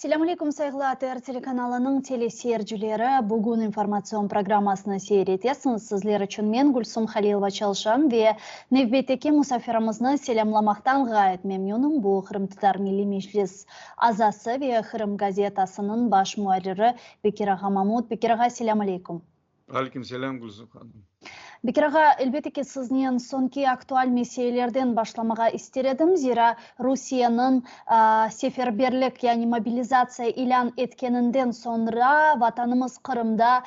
Selâm aleyküm, sayğılı ATR telekanalınıñ teleseyircileri! Bugün informatsion programmasını seyir etesiñiz. Sizler içün men, Gülsum Halilova, çalışam ve nevbetteki musafirimizni selâmlamaqtan ğayet memnünim. Bu, Qırımtatar Milliy Meclis azası ve Qırım gazetasınıñ baş muarriri Bekir ağa Mamut. Bekir ağa, selâm aleyküm! Aleyküm selâm, Gülsum hanım. Bekir ağa, elbette ki, siznen soñki aktual meselelerden başlamağa ister edim, zira Rusiyeniñ seferberlik, yani mobilizatsiya ilân etkeninden soñra vatanımız Qırımda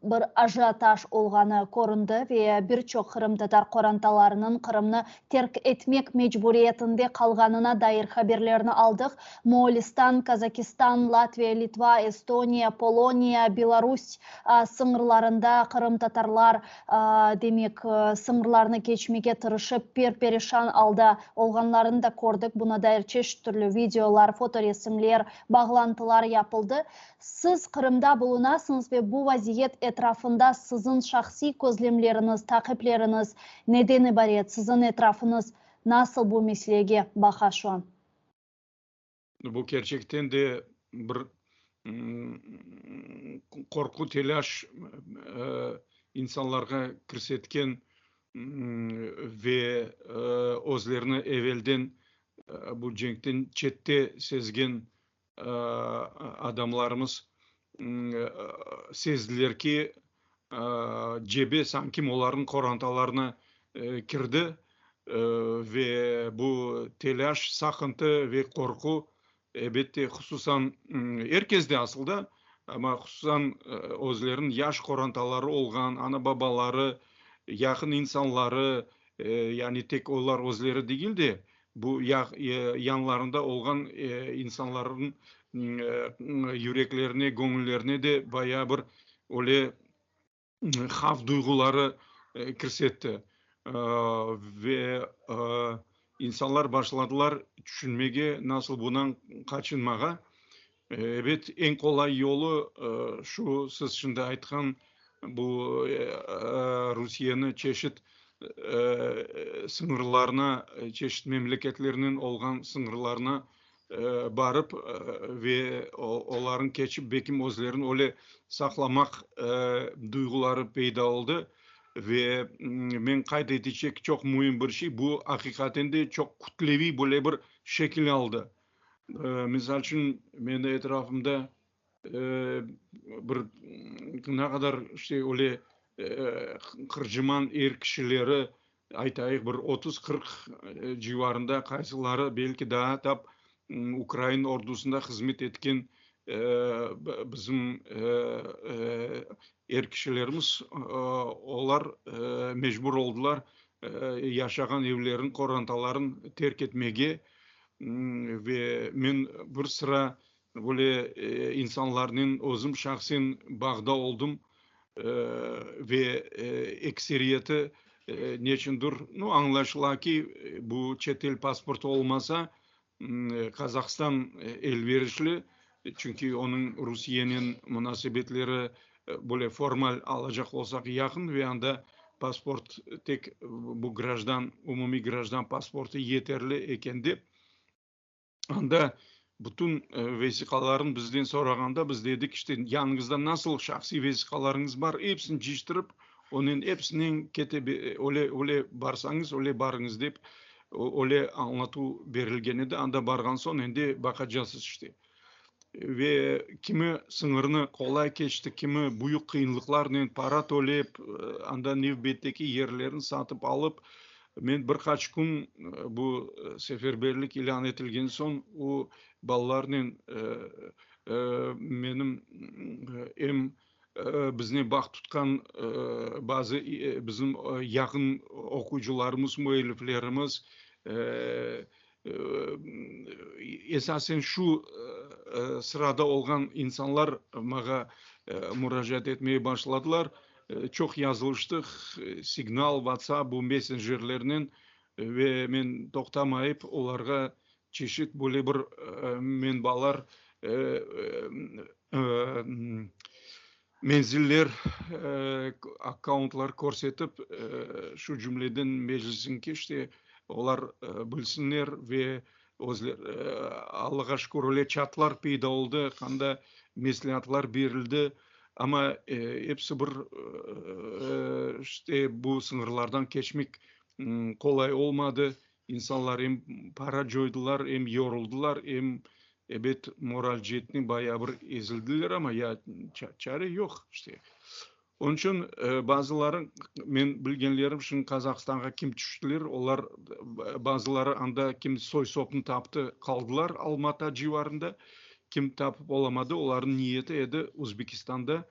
bir ajiotaj olğanı köründi ve bir çoq qırımtatar qorantalarınıñ Qırımnı terk etmek mecburiyetinde qalğanına dair haberlerni aldıq. Moğolistan, Kazakistan, Latviya, Litva, Estoniya, Poloniya, Belarus sıñırlarında qırımtatarlar, demek, sıñırlarnı keçmege tırışıp, per-perişan alda olğanlarını da kördik. Buna dair çeşit türlü videolar, fotoresimler, bağlantılar yapıldı. Siz Qırımda bulunasıñız ve bu vaziyet etrafında siziñ şahsiy közlemleriñiz, taqipleriñiz neden ibaret, siziñ etrafıñız nasıl bu meselege baqa şu an? Bu kerçekten de bir qorqu, telâş insanlarğa kirsetken ve özlerini evelden bu cenkten çette sezgen adamlarımız sezdiler ki, cebe sanki olarnıñ qorantalarına kirdi ve bu telâş, saqıntı ve qorqu, elbette, hususan er kesde asıl da, amma hususan özleriniñ yaş qorantaları olğan, ana-babaları, yaqın insanları, yani tek olar özleri degil de, Bu yanlarında olğan insanlarnıñ yüreklerine, göñüllerine de bayağı bir öyle havf duyğuları kirsetti. Ve insanlar başladılar tüşünmege, nasıl bundan qaçınmağa. Ebet, eñ qolay yolu şu siz şimdi aytqan bu Rusiyeni çeşit sıñırlarına, çeşit memleketlernen olğan sıñırlarına barıp ve olarnı keçip, belkim özlerini öyle saqlamaq duyğuları peyda oldı. Ve men qayd etecek çoq müim bir şey, bu aqiqaten de çoq kütleviy böyle bir şekil aldı. Misal içün, meni etrafımda bir ne qadar işte öyle qırcıman er kişileri, aytayıq, bir 30-40 civarında, qaysıları belki daa tap ukrain ordusında hızmet etken bizim er kişilerimiz, olar mecbur oldılar yaşağan evlerini, qorantalarını terk etmege. Ve men bir sıra böyle insanlarnen özüm şahsen bağda oldım ve ekseriyeti neçündir, nu, añlaşıla ki, bu çetel pasportı olmasa, Qazahstan elverişli, çünki onıñ Rusiyenen munasebetleri böyle formal alacaq olsaq yaqın ve anda pasport tek bu grajdan, umumiy grajdan pasportı yeterli eken dep, anda bütün vesiqalarını bizden sorağanda biz dedik, işte, yanıñızda nasıl şahsiy vesiqalarıñız bar, episini cıyıştırıp, onen episinen kete, öyle, öyle barsañız, öyle barıñız dep, öyle añlatuv berilgen edi. Anda barğan soñ endi baqacasız, işte. Ve kimi sıñırnı qolay keçti, kimi büyük qıyınlıqlarnen para tölep, anda nevbetteki yerlerini satıp alıp, men bir qaç kün bu seferberlik ilân etilgen soñ o balalarnen menim em biznen bağ tutqan bazı bizim yaqın oquyıcılarımız, müelliflerimiz, Esasen şu sırada olğan insanlar maña muracaat etmege başladılar. Çoq yazılıştıq, Signal, WhatsApp, bu messencerlernen ve men toqtamayıp olarğa çeşit böyle bir menbalar, menziller, akkauntlar körsetip, şu cümleden Meclisniñki, işte, olar bilsinler ve. Özler, Allağa şükür, öyle çatlar peyda oldı, anda mesleatlar berildi, amma episi bir, işte, bu sıñırlardan keçmek qolay olmadı. İnsanlar em para coydılar, em yoruldılar, em, ebet, moral ceetinen bayağı bir ezildiler, amma ya çare yoq, işte. Onıñ içün bazıları, men bilgenlerim, şimdi Qazahstanğa kim tüştiler, olar bazıları anda kim soy-sopnı taptı, qaldılar Almata civarında, kim tapıp olamadı, olarnıñ niyeti edi Özbekistanda,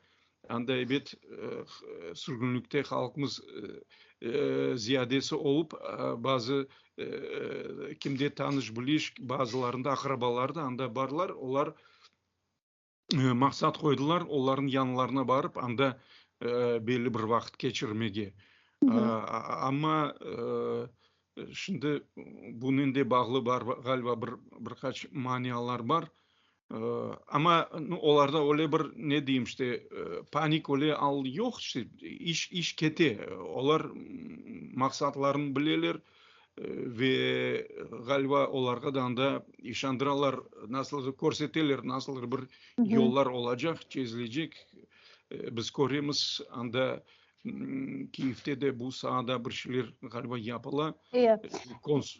anda ebet sürgünlikte halqımız ziyadesi olıp, bazı kimde tanış-biliş, bazılarında aqrabaları da anda barlar, olar maqsat qoydılar, olarnıñ yanlarına barıp, anda belli bir vaqıt keçirmege. Amma şimdi bunen de bağlı bar, ğaliba, bir bir qaç manialar bar. Amma olarda öyle bir, ne deyim, işte, panik öyle al yoq, işte, iş iş kete. Olar maqsatlarını bileler. Ve, ğaliba, olarğa da anda işandıralar, nasıldır körseteler, nasıldır bir yollar olacaq, çezilecek. Biz köremiz, anda Kiyevde de bu saada bir şeyler, ğaliba, yapıla.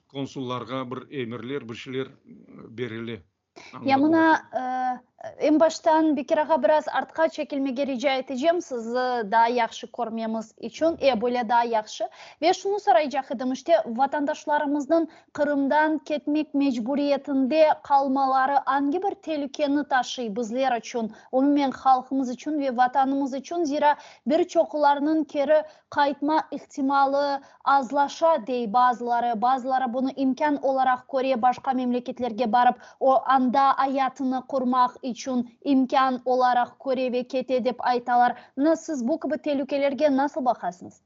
Konsullarğa bir emirler, bir şeyler berile. Ya mına, eñ baştan Bekir ağa biraz artqa çekilmege rica etecem, sizi daa yahşı körmemiz içün. E, böyle daa yahşı. Ve şunı soraycaq edim, işte, vatandaşlarımıznıñ Qırımdan ketmek mecburiyetinde qalmaları angi bir telükeni taşıy bizler içün, umumen halqımız içün ve Vatanımız içün, zira bir çoqlarınıñ keri qaytma ihtimalı azlaşa, dey bazıları. Bazıları bunı imkân olaraq köre, başqa memleketlerge barıp, o, anda ayatını qurmaq içün imkân olaraq köre ve kete, dep aytalar. Mına siz bu kibi telükelerge nasıl baqasıñız?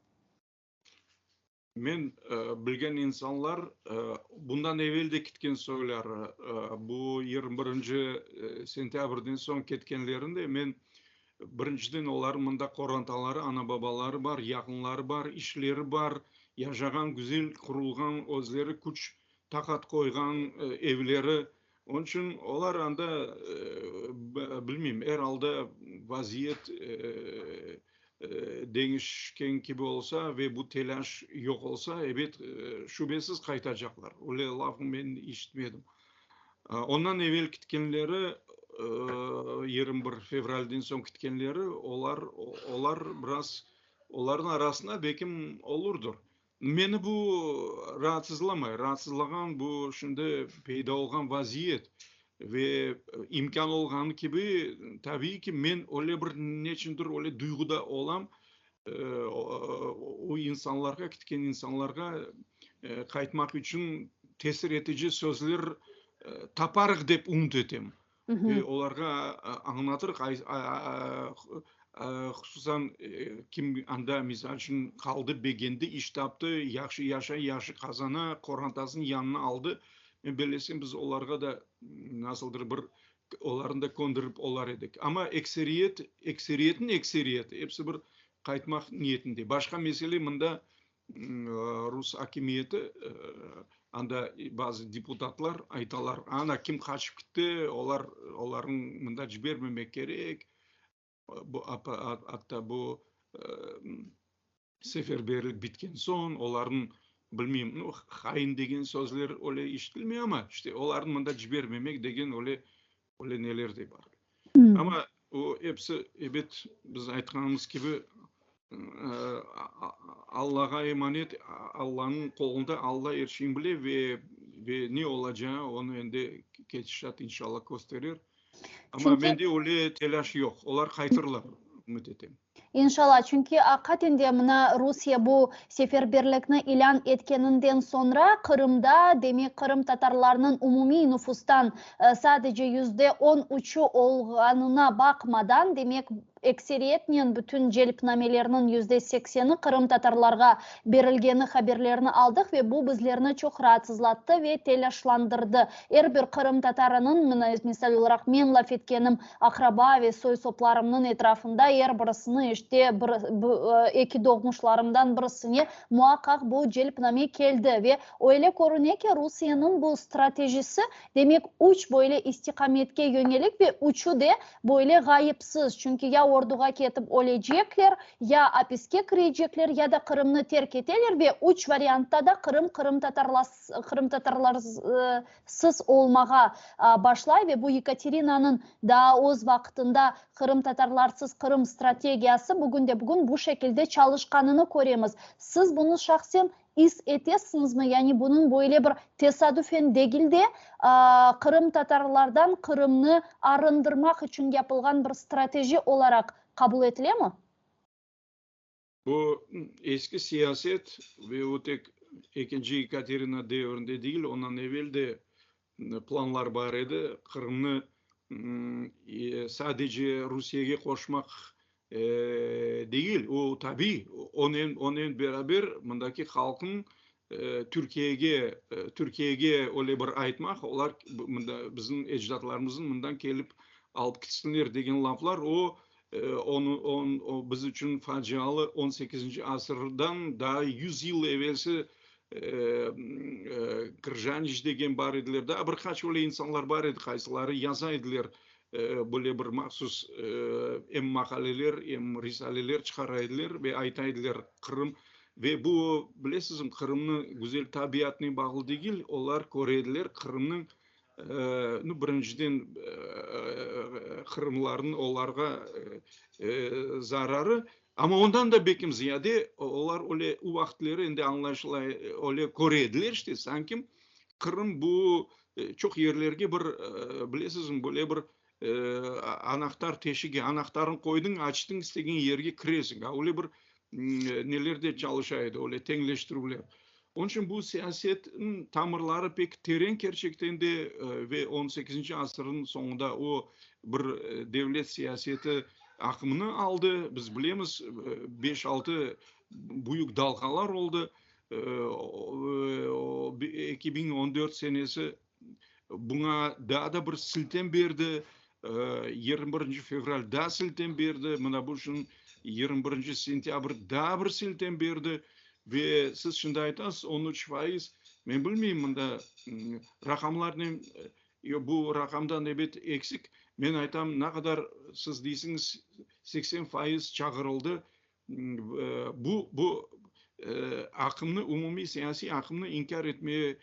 Men bilgen insanlar, bundan evel de ketken soyları, bu 21 sentâbrden soñ ketkenlerini de men Birinciden, olarnıñ mında qorantaları, ana-babaları bar, yaqınları bar, işleri bar, yaşağan güzel qurulğan, özleri küç, taqat qoyğan evleri. Onıñ içün olar anda, bilmeyim, er alda vaziyet deñişken kibi olsa ve bu telâş yoq olsa, ebet, şübesiz qaytacaqlar. Öyle lafnı men işitmedim. Ondan evel kitkenleri, 21 fevralden soñ kitkenleri, olar, olar biraz, olarnıñ arasında bekim olurdır. Meni bu raatsızlamay. Raatsızlağan bu şimdi peyda olğan vaziyet ve imkân olğanı kibi, tabiiy ki, men öyle bir neçündir öyle duyğuda olam, o insanlarğa, kitken insanlarğa qaytmaq içün tesir etici sözler taparıq dep ümüt etem. Ve olarğa añlatırıq, hususan kim anda, misal içün, qaldı, begendi, iş taptı, yahşı yaşay, yahşı qazana, qorantasını yanına aldı. Men bellesem, biz olarğa da nasıldır bir Olarnı da köndirip olar edik. Amma ekseriyet, ekseriyetniñ ekseriyeti, episi bir qaytmaq niyetinde. Başqa mesele mında rus akimiyeti, anda bazı deputatlar aytalar, ana, kim qaçıp kitti, olar, olarnı mında cibermemek kerek, bu, atta bu Seferberlik bitken soñ, olarnıñ, bilmeyim, nu, hain degen sözler öyle işitilmey, amma, işte, olarnı mında cibermemek degen öyle, öyle neler de bar. Amma o episi, ebet, biz aytqanımız kibi, Allağa emanet, Allanıñ qolunda, Alla er şeyni bile ve, ve ne olacağı onı endi ketişat, inşalla, kösterir. Amma mende öyle telâş yoq, olar qaytırlar, ümüt etem. İnşalla, çünki aqiqaten de mına Rusiye bu seferberlikni ilân etkeninden soñra Qırımda, demek qırımtatarlarnıñ umumiy nufustan sadece yüzde on üçü olğanına baqmadan, demek. Ekseriyetnen bütün celpnamelerniñ %80-i qırımtatarlarğa berilgeni haberlerini aldıq ve bu bizlerni çoq raatsızlattı ve telâşlandırdı. Er bir qırımtatarınıñ, mına, misal olaraq, men laf etkenim aqraba ve soy-soplarımnıñ etrafında er birisini, işte, bir, eki doğmuşlarımdan birisine muaqqaq bu celpname keldi. Ve öyle körüne ki, Rusiyeniñ bu stratejisi, demek, üç böyle istiqametke yönelik ve üçü de böyle ğayıpsız, çünki ya orduğa ketip ölecekler, ya apiske kirecekler, ya da Qırımnı terk eteler ve üç variantta da Qırım qırımtatarlarsız olmağa başlay ve bu Yekaterinanıñ daa öz vaqtında qırımtatarlarsız Qırım strategiyası bugünde-bugün bu şekilde çalışqanını köremiz. Siz bunı şahsen is etesiñizmi, yani bunıñ böyle bir tesadüfen degil de, qırımtatarlardan Qırımnı arındırmaq içün yapılğan bir strateji olaraq qabul etilemi? Bu eski siyaset ve o tek ekinci Yekaterina devrinde degil, ondan evel de planlar bar edi, Qırımnı sadece Rusiyege qoşmaq degil, o tabiy, onen onen beraber mındaki halqnıñ Türkiyege Türkiyege öyle bir aytmaq, olar mında bizim ecdatlarımıznıñ mından kelip alıp kitsinler degen laflar, o onı o biz içün facialı on sekizinci asırdan daa yüz yıl evelsi Krjaniç degen bar ediler, daa bir qaç öyle insanlar bar edi, qaysıları yaza ediler, böyle bir mahsus em maqaleler, em risaleler çıqara ediler ve ayta ediler, Qırım ve bu, bilesizmi, Qırımnıñ güzel tabiatına bağlı degil, olar köre ediler Qırımnıñ, nu, birinciden, qırımlarnıñ olarğa zararı, amma ondan da bekim ziyade olar öyle o vaqıtları endi añlaşıla, öyle köre ediler, işte, sanki Qırım bu çoq yerlerge bir, bilesizmi, böyle bir anahtar teşigi, anahtarını qoydıñ, açtıñ, istegen yerge kiresiñ. A öyle bir neler de çalışa edi, öyle teñleştirüvler. Onıñ içün bu siyasetniñ tamırları pek teren kerçekten de ve on sekizinci asırnıñ soñunda o bir devlet siyaseti aqımını aldı. Biz bilemiz, beş-altı büyük dalğalar oldı. 2014 senesi buña daa da bir siltem berdi, 21 fevral daa siltem berdi, mına bu şun 21 sentâbr daa bir siltem berdi. Ve siz şimdi aytasız, 13%, men bilmeyim, mında raqamlarnen, bu raqamdan ebet eksik, men aytam, ne qadar siz deysiñiz, 80% çağırıldı, Bu, bu aqımnı, umumiy siyasiy aqımnı inkâr etmeye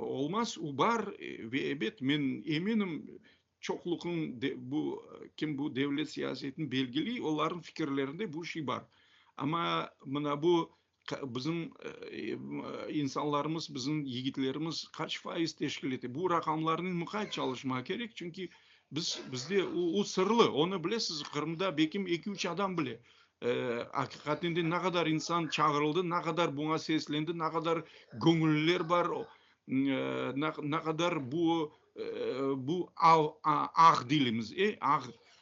olmaz, o bar ve ebet, men eminim, çoqluqnıñ bu, kim bu devlet siyasetini belgiley, olarnıñ fikirlerinde bu şey bar. Amma mına bu bizim insanlarımız, bizim yigitlerimiz qaç faiz teşkil ete? Bu raqamlarnen muqayt çalışmaq kerek, çünki biz, bizde o sırlı, onı bilesiz, Qırımda belkim eki-üç adam bile. Aqiqaten de ne qadar insan çağırıldı, ne qadar buña seslendi, ne qadar göñülliler bar, ne qadar bu bu av, ağ deymiz, e, ağ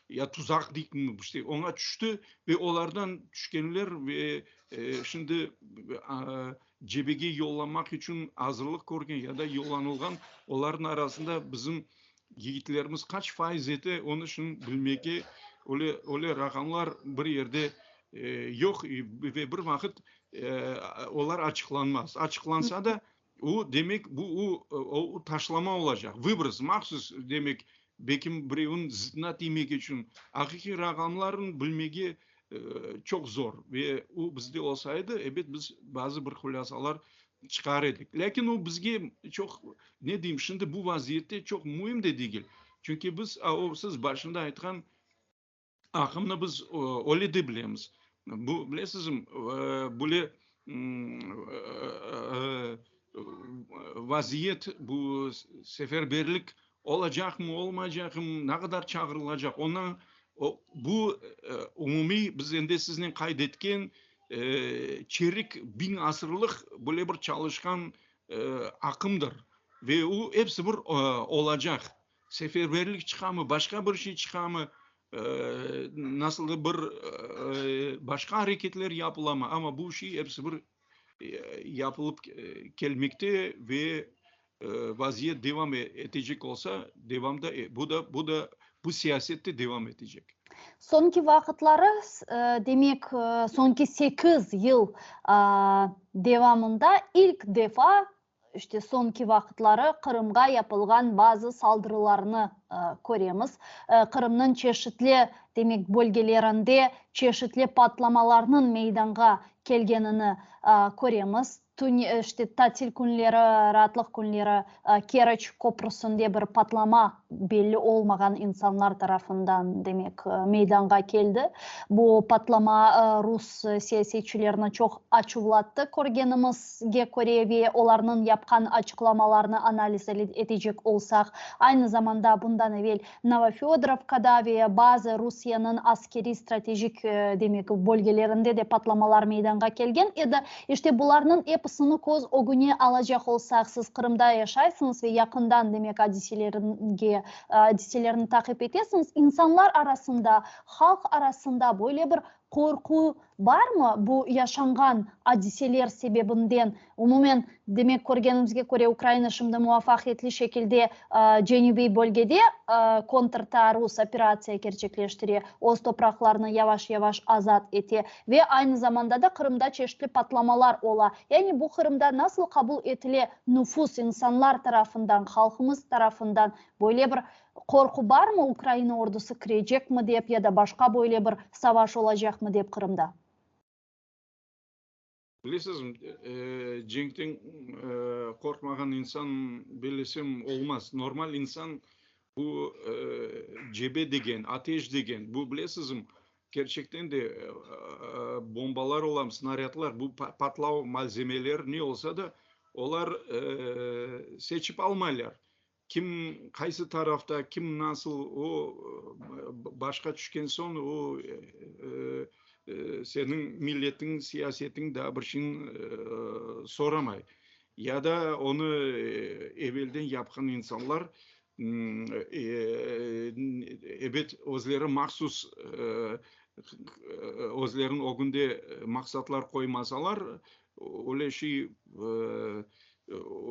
ya tuzaq deyikmi, bir şey, oña tüşti ve olardan tüşkenler ve şimdi cebege yollamaq içün azırlıq körgen ya da yollanılğan, olarnıñ arasında bizim yigitlerimiz qaç faiz ete, onı şimdi bilmege, öyle, öyle raqamlar bir yerde yoq ve bir vaqıt olar açıqlanmaz. Açıqlansa da, O, demek, bu o, o taşlama olacaq, vıbros, mahsus, demek, belkim birevniñ zıtına tiymek içün. Aqiqiy raqamlarnı bilmege çoq zor ve o bizde olsa edi, ebet, biz bazı bir hulâsalar çıqar edik. Lâkin o bizge çoq, ne deyim, şimdi bu vaziyette çoq müim de degil. Çünki biz, a o siz başında aytqan Aqımnı biz öyle de bilemiz. Bu, bilesizmi, böyle vaziyet, bu seferberlik olacaqmı, olmaycaqmı, ne qadar çağırılacaq, ondan bu umumiy, biz endi siznen qayd etken çerik biñ asırlıq böyle bir çalışqan aqımdır ve o episi bir olacaq. Seferberlik çıqamı, başqa bir şey çıqamı? Nasıldır bir başqa areketler yapılamı, amma bu şey episi bir yapılıp kelmekte ve vaziyet devam etecek olsa, devam da, bu da, bu da, bu siyaset de devam etecek. Soñki vaqıtları, demek, soñki sekiz yıl devamında ilk defa, işte, soñki vaqıtları Qırımğa yapılğan bazı saldırılarnı köremiz. Qırımnıñ çeşitli, demek, bölgelerinde çeşitli patlamalarnıñ meydanğa kelgenini köremiz. İşte, tatil künleri, raatlıq künleri Keriç köprüsinde bir patlama belli olmağan insanlar tarafından, demek, meydanğa keldi. Bu patlama rus siyasetçilerini çoq açuvlattı, körgenimizge köre ve olarnıñ yapqan açıqlamalarını analiz etecek olsaq. Aynı zamanda bundan evel Novofödorovkada ve bazı Rusiyeniñ askeriy stratejik, demek, bölgelerinde de patlamalar meydanğa kelgen edi. İşte, bularnıñ episini köz ögüne alacaq olsaq, siz Qırımda yaşaysıñız ve yaqından, demek, adiselerge, adiselerni taqip etesiñiz, insanlar arasında, halq arasında böyle bir Qorqu barmı bu yaşanğan adiseler sebebinden? Umumen, demek, körgenimizge köre, Ukraina şimdi muvafaqiyetli şekilde cenübiy bölgede kontrtaarruz operatsiya kerçekleştire, öz topraqlarını yavaş-yavaş azat ete ve aynı zamanda da Qırımda çeşitli patlamalar ola. Yani bu Qırımda nasıl qabul etile nufuz, insanlar tarafından, halqımız tarafından böyle bir Qorqu barmı, Ukraina ordusı kirecekmi dep ya da başqa böyle bir savaş olacaqmı dep Qırımda? Bilesizmi, cenkten qorqmağan insan, bellesem, olmaz. Normal insan bu cebe degen, ateş degen, bu, bilesizmi, kerçekten de bombalar olam, snarâdlar, bu patlav malzemeler ne olsa da, olar seçip almaylar. Kim qaysı tarafta, kim nasıl, o, başqa tüşken soñ, o, seniñ milletiñ, siyasetiñ daa bir şeyni soramay. Ya da onı evelden yapqan insanlar, ebet, özleri mahsus özleriniñ ögünde maqsatlar qoymasalar, Öyle şey,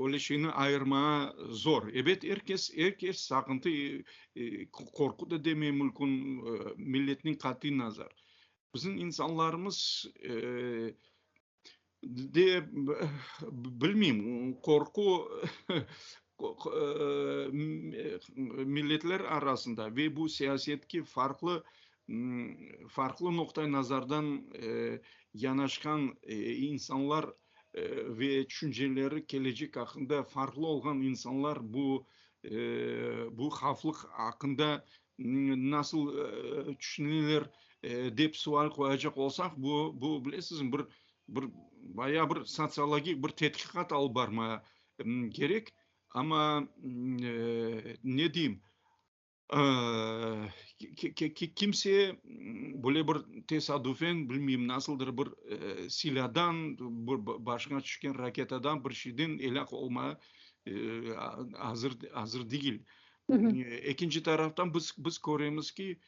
öyle şeyni ayırmağa zor. Ebet, er kes, er kes saqıntı, qorqu da demey mümkün, milletniñ qatiy nazar. Bizim insanlarımız de, bilmeyim, qorqu milletler arasında ve bu siyasetke farqlı farqlı noqta-i nazardan yanaşqan insanlar ve tüşünceleri kelecek aqqında farqlı olğan insanlar bu bu havflıq aqqında nasıl tüşüneler dep sual qoyacaq olsaq, bu, bu, bilesizmi, bir, bir bayağı bir sotsiologik bir tedqiqat alıp barmağa kerek. Amma ne deyim, Kimse böyle bir tesadufen, bilmeyim, nasıldır bir silâdan, bir başına tüşken raketadan, bir şeyden elâk olmağa azır, azır degil. Ekinci taraftan biz, biz köremiz ki,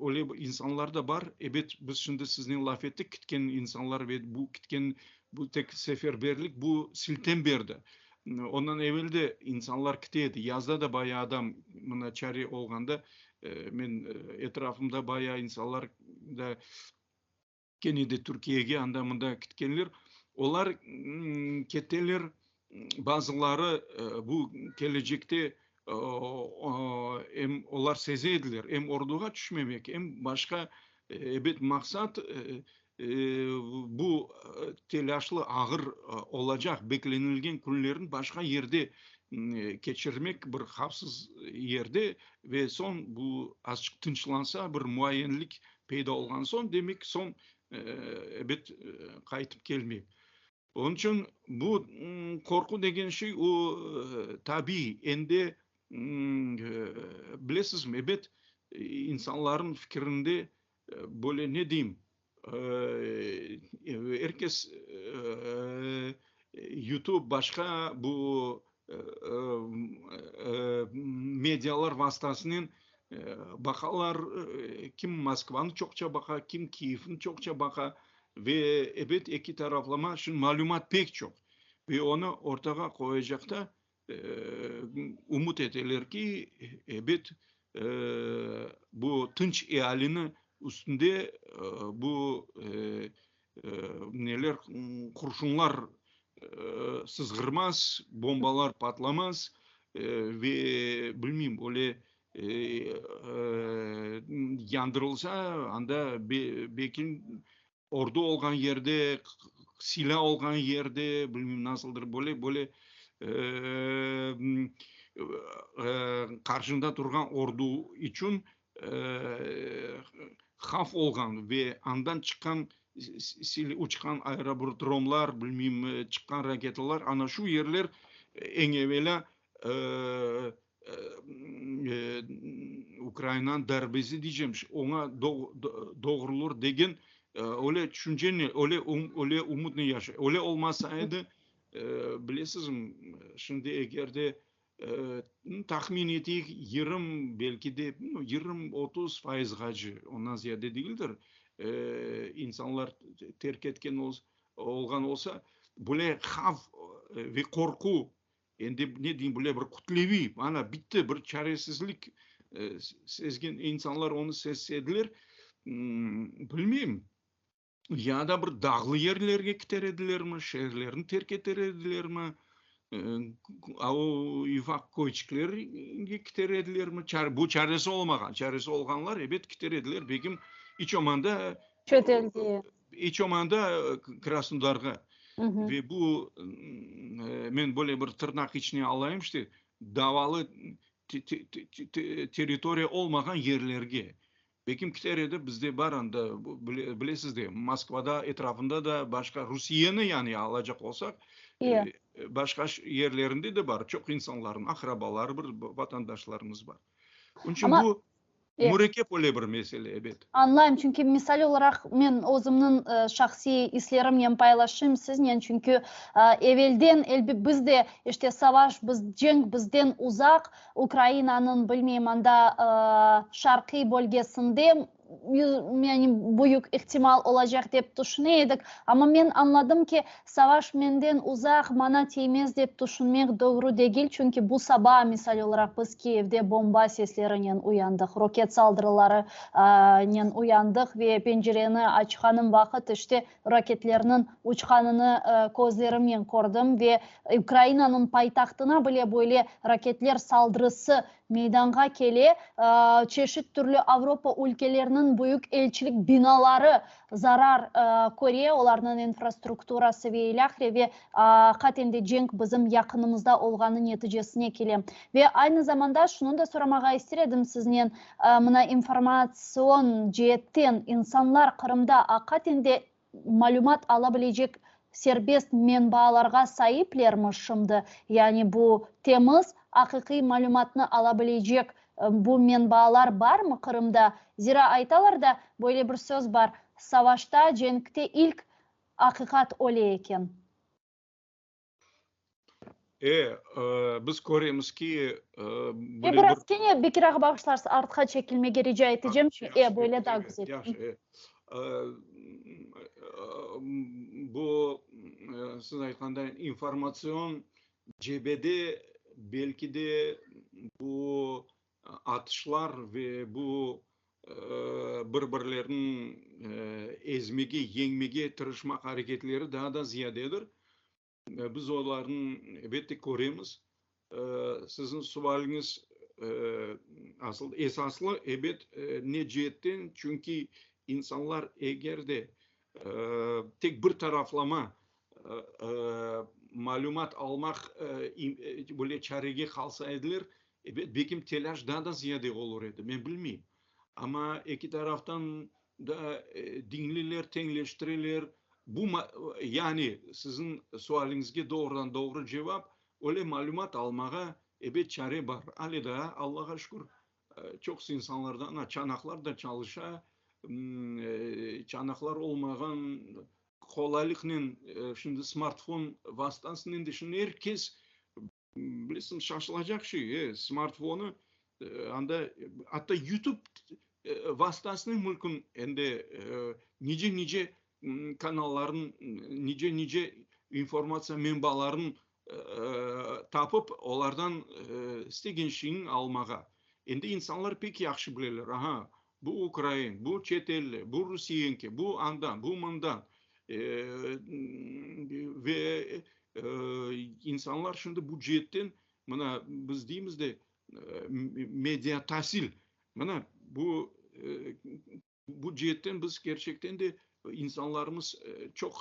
öyle insanlar da bar, ebet, biz şimdi siznen laf ettik, ketken insanlar ve bu ketken, bu tek seferberlik, bu siltem berdi. Ondan evel de insanlar kite edi. Yazda da bayağı adam mına çare olğanda, men etrafımda bayağı insanlar da kene de Türkiyege anda-mında kitkenler. Olar keteler, bazıları bu kelecekte em olar seze ediler, em orduğa tüşmemek, em başqa, ebet, maqsat Bu telâşlı, ağır olacaq beklenilgen künlerni başqa yerde keçirmek, bir havfsız yerde ve soñ bu azçıq tınçlansa, bir muayyenlik peyda olğan soñ, demek, soñ, ebet, qaytıp kelmek. Onıñ içün bu qorqu degen şey, o, tabiiy. Endi, bilesizmi, ebet, insanlarnıñ fikirinde Böyle ne deyim, er kes YouTube, başqa bu medialar vastasınen. Baqalar, kim Moskvanı çoqça baqa, kim Kiyevni çoqça baqa. Ve, ebet, eki taraflama şimdi malümat pek çoq. Ve onı ortağa qoyacaqta ümüt eteler ki, ebet, bu tınç ealini üstünde bu neler, qurşunlar sızğırmaz, bombalar patlamaz ve, bilmeyim, öyle yandırılsa, anda belki Ordu olğan yerde, silâ olğan yerde, bilmeyim nasıldır, böyle, böyle qarşında turğan ordu içün havf olğan ve andan çıqqan uçqan aerodromlar, bilmeyim, çıqqan raketalar, ana şu yerler eñ evelâ Ukrainanıñ darbesi diycem, oña doğrulır degen öyle tüşüncenen, öyle öyle ümütnen yaşay. Öyle olmasa edi, bilesizmi, şimdi eger de tahmin eteyik, yırım, belki de yırım, 30 fayızğace, ondan ziyade degildir, insanlar terk etken olğan olsa, böyle havf ve qorqu Endi ne deyim, böyle bir kütleviy, ana, bitti, bir çaresizlik sezgen insanlar onı sezsediler, bilmeyim, ya da bir dağlı yerlerge kiter edilermi, şeerlerni terk eter edilermi, a o ufaq köyçiklerge kiter edilermi, bu çaresi olmağan, çaresi olğanlar, ebet, kiter ediler, belki iç olmağanda Çetelge. İç olmağanda Krasnodarğa. Ve bu, men böyle bir tırnaq içine alayım, işte, davalı territoriya olmağan yerlerge. Belki kiter edi, bizde bar anda, bilesiz de, Moskvada, etrafında da, başqa Rusiyeni yani alacaq olsaq, başqa yerlerinde de bar, çoq insanlarnıñ aqrabaları, bir vatandaşlarımız bar. Onıñ içün bu Mürekkep öyle bir mesele, ebet. Añlayım, çünki misal olaraq men özümniñ şahsiy islerimnen paylaşayım siznen, çünki evelden elbet biz de işte savaş, biz cenk bizden uzaq, Ukrainanıñ, bilmeyim, anda şarqiy bölgesinde yani büyük ihtimal olacaq dep tüşüne edik. Amma men añladım ki, savaş menden uzaq, maña tiymez dep tüşünmek doğru degil, çünki bu saba, misal olaraq, biz Kiyevde bomba seslerinen uyandıq, roket saldırılarınen uyandıq ve pencereni açqanım vaqıt, işte, roketlerniñ uçqanını közlerimnen kördim ve Ukrainanıñ paytahtına bile böyle roketler saldırısı Meydanğa kele, çeşit türlü Avropa ülkeleriniñ büyük elçilik binaları zarar köre, olarnıñ infrastrukturası ve ilâhre, ve aqiqaten de cenk bizim yaqınımızda olğanı neticesine kele. Ve aynı zamanda şunı da soramağa ister edim siznen, mına informatsion ceetten insanlar Qırımda aqiqaten de malümat ala bilecek serbest menbaalarğa saiplermi şimdi? Yani bu temiz, aqiqiy malümatnı ala bilecek bu menbaalar barmı Qırımda? Zira aytalar da, böyle bir söz bar, savaşta, cenkte ilk aqiqat öle eken. E, biz köremiz ki, böyle bir... Biraz kene, Bekir ağa, bağışlarsız, artqa çekilmege rica etecem, çünki, e, böyle daa güzel. Yahşı, e. Bu, siz aytqanday, informatsion cebede belki de bu atışlar ve bu bir-birlerini ezmege, yeñmege tırışmaq areketleri daa da ziyadedir. Biz olarnı, elbette, köremiz. Siziñ sualiñiz asıl esaslı, ebet, ne ceetten? Çünki insanlar eger de tek bir taraflama malümat almaq böyle çarege qalsa ediler, ebet, belkim telâş daa da ziyade olur edi, men bilmeyim. Amma eki taraftan da diñliler, teñleştireler. Bu, yani, siziñ sualiñizge doğrudan-doğru cevap, öyle malümat almağa, ebet, çare bar. Ale daa, Allağa şükür, çoqusı insanlarda, ana, çanaqlar da çalışa, çanaqlar olmağan qolaylıqnen şimdi smartfon vastasınen de şimdi er kes Bilesiñ, şaşılacaq şey, e, smartfonı. Anda atta YouTube vastasınen mümkün endi nice-nice kanallarnıñ, nice-nice informatsiya menbalarını tapıp, olardan istegen şeyiñni almağa. Endi insanlar pek yahşı bileler, aha, bu ukrain, bu çetelli, bu rusiyenki, bu andan, bu mından. Ve insanlar şimdi bu ceetten, mına biz deymiz de, media tasil, mına bu bu ceetten biz kerçekten de insanlarımız çoq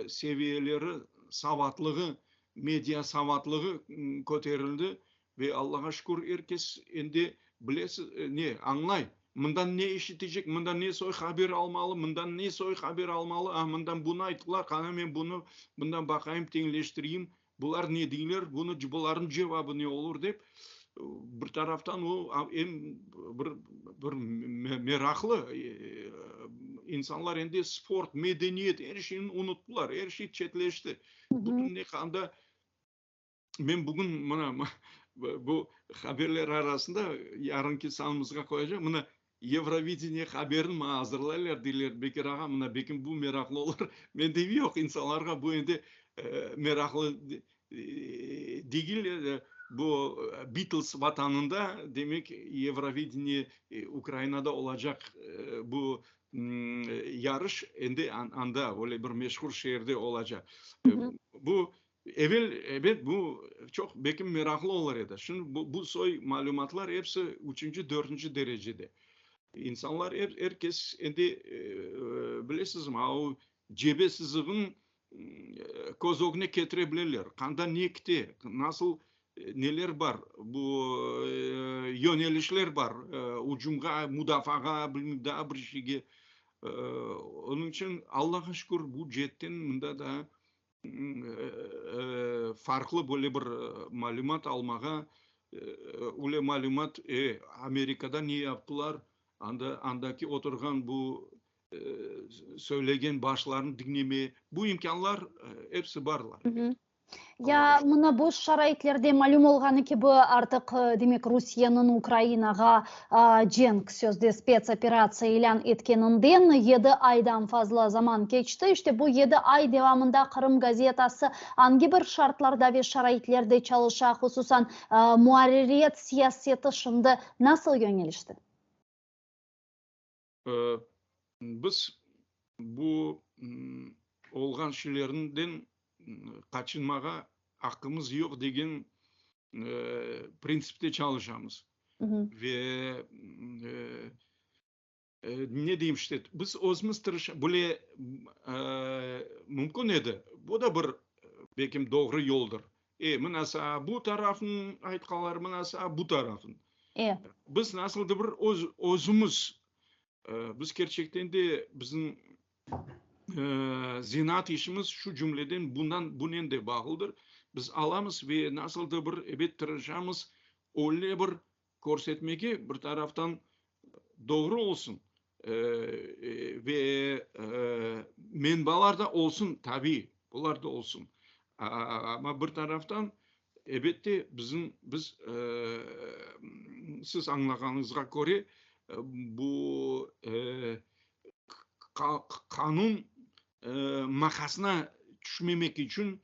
seviyeleri, savatlığı, media savatlığı köterildi ve Allağa şükür er kes endi bilesiz, ne, añlay, mından ne eşitecek, mından ne soy haber almalı, mından ne soy haber almalı, a, mından bunı ayttılar, qana men bunı bundan baqayım, teñleştireyim, Bular ne deyler, bunı, bularnıñ cevabı ne olur dep, bir taraftan o em bir, bir meraqlı, insanlar endi sport, medeniyet, er şeyni unuttılar, er şey çetleşti. Bütün ne anda, men bugün mına bu haberler arasında yarınki sanımızğa qoyacağım, mına Yevrovideniye haberini maña azırlaylar, deyler, Bekir ağa, mına belkim bu meraqlı olur. Men deyim, yoq, insanlarğa bu endi meraqlı degil, bu Beatles vatanında, demek, Yevrovideniye Ukrainada olacaq bu yarış endi anda, öyle bir meşhur şeerde olacaq. Bu Evel, ebet, bu çoq, belkim, meraqlı olur edi. Şimdi bu, bu soy malümatlar episi üçünci, dörtünci derecede. İnsanlar, er, er kes endi, bilesizmi, a o cebe sızığın köz ögüne ketire bileler. Qanda ne kite, nasıl neler bar, bu yönelişler bar, ucumğa, mudafağa, bilmem, daa bir şeyge. Onıñ içün, Allağa şükür, bu ceetten mında da farqlı böyle bir malümat almağa, öyle malümat, Amerikada ne yaptılar, anda, andaki oturğan bu söylegen başlarnı diñlemeye, bu imkânlar episi barlar. Ya mına bu şaraitlerde malüm olğanı kibi, artıq, demek, Rusiyeniñ Ukrainağa cenk, sözde spetsoperatsiya ilân etkeninden yedi aydan fazla zaman keçti. İşte bu yedi ay devamında Qırım gazetası angi bir şartlarda ve şaraitlerde çalışa, hususan muarririyet siyaseti şimdi nasıl yöñelişti? Biz bu olğan şeylerden qaçınmağa aqqımız yoq degen printsipte çalışamız. Ve ne deyim işte, biz özümiz tırışa, böyle mümkün edi, bu da bir belkim doğru yoldır. E, mınasa bu tarafnıñ aytqanları, mınasa bu tarafnıñ. E. Biz nasıldır bir öz, özümiz, biz kerçekten de bizim zenaat işimiz şu cümleden bundan, bunen de bağlıdır. Biz alamız ve nasıldır bir, ebet, tırışamız öyle bir körsetmege, bir taraftan doğru olsun ve menbalar da olsun, tabiiy, bular da olsun. Amma bir taraftan, ebette, bizim, biz, siz añlağanıñızğa köre, bu qanun maqasına tüşmemek içün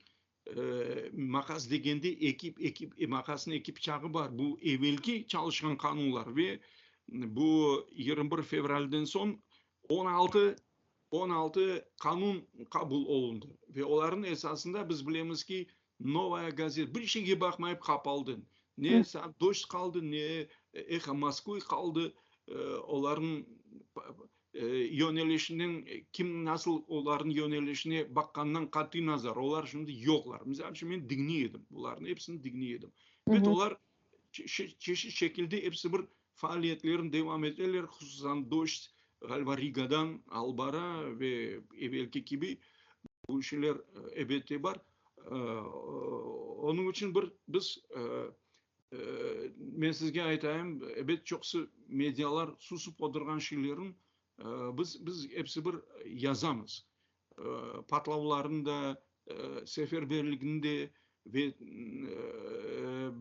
Maqas degende eki, eki, maqasnıñ eki pıçağı bar. Bu evelki çalışqan qanunlar ve bu 21 fevralden soñ 16, 16 qanun qabul olundı. Ve olarnıñ esasında biz bilemiz ki, Novaya gazeta bir şeyge baqmayıp qapaldı. Ne Dojd qaldı, ne Eho Moskvı qaldı. Olarnıñ yönelişiniñ, kim nasıl olarnıñ yönelişine baqqanından qatiy nazar, olar şimdi yoqlar. Misal içün, men diñley edim, bularnıñ episini diñley edim. Ebet, olar çeşit şekilde episi bir faaliyetlerini devam eteler, hususan Dojd, ğaliba, Rigadan alıp bara ve evelki kibi bu şeyler ebette bar. Onıñ içün bir biz Men sizge aytayım, ebet, çoqusı medialar susıp oturğan şeylerin biz, biz episi bir yazamız. Patlavlarnı da, seferberlikni de ve.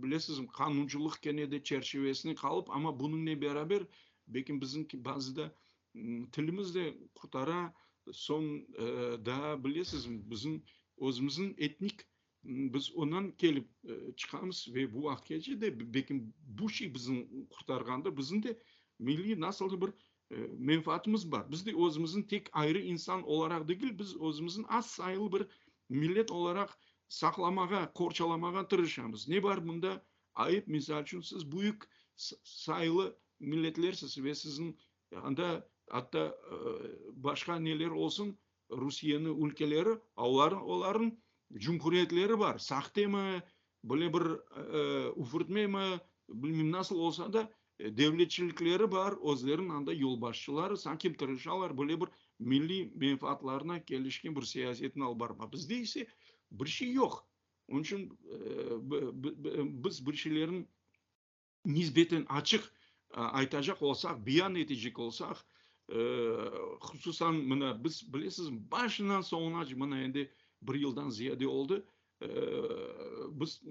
bilesizmi, qanuncılıq kene de çerçivesine qalıp, amma bunıñle beraber, belki bizimki bazıda tilimiz de qurtara, soñ daa, bilesizmi, bizim özümizniñ etnik, biz ondan kelip çıqamız ve bu vaqıtqace de, belki bu şey bizni qurtarğandır, bizim de milliy nasıldır bir menfaatımız bar. Biz de özümizniñ tek ayrı insan olaraq degil, biz özümizniñ az sayılı bir millet olaraq saqlamağa, qorçalamağa tırışamız. Ne bar bunda ayıp? Misal içün, siz büyük sayılı milletlersiz ve siziñ anda atta başqa neler olsun, Rusiyeniñ ülkeleri, olarnıñ cumhuriyetleri bar. Sahtemi, böyle bir üfürtmemi, bilmeyim nasıl olsa da, devletçilikleri bar, özleriniñ anda yolbaşçıları sanki tırışalar böyle bir milliy menfaatlarına kelişken bir siyasetni alıp barmağa. Bizde ise bir şey yoq. Onıñ içün biz bir şeylerniñ nisbeten açıq aytacaq olsaq, beyan etecek olsaq, hususan mına biz, bilesiz, başından soñunace, mına endi bir yıldan ziyade oldı, biz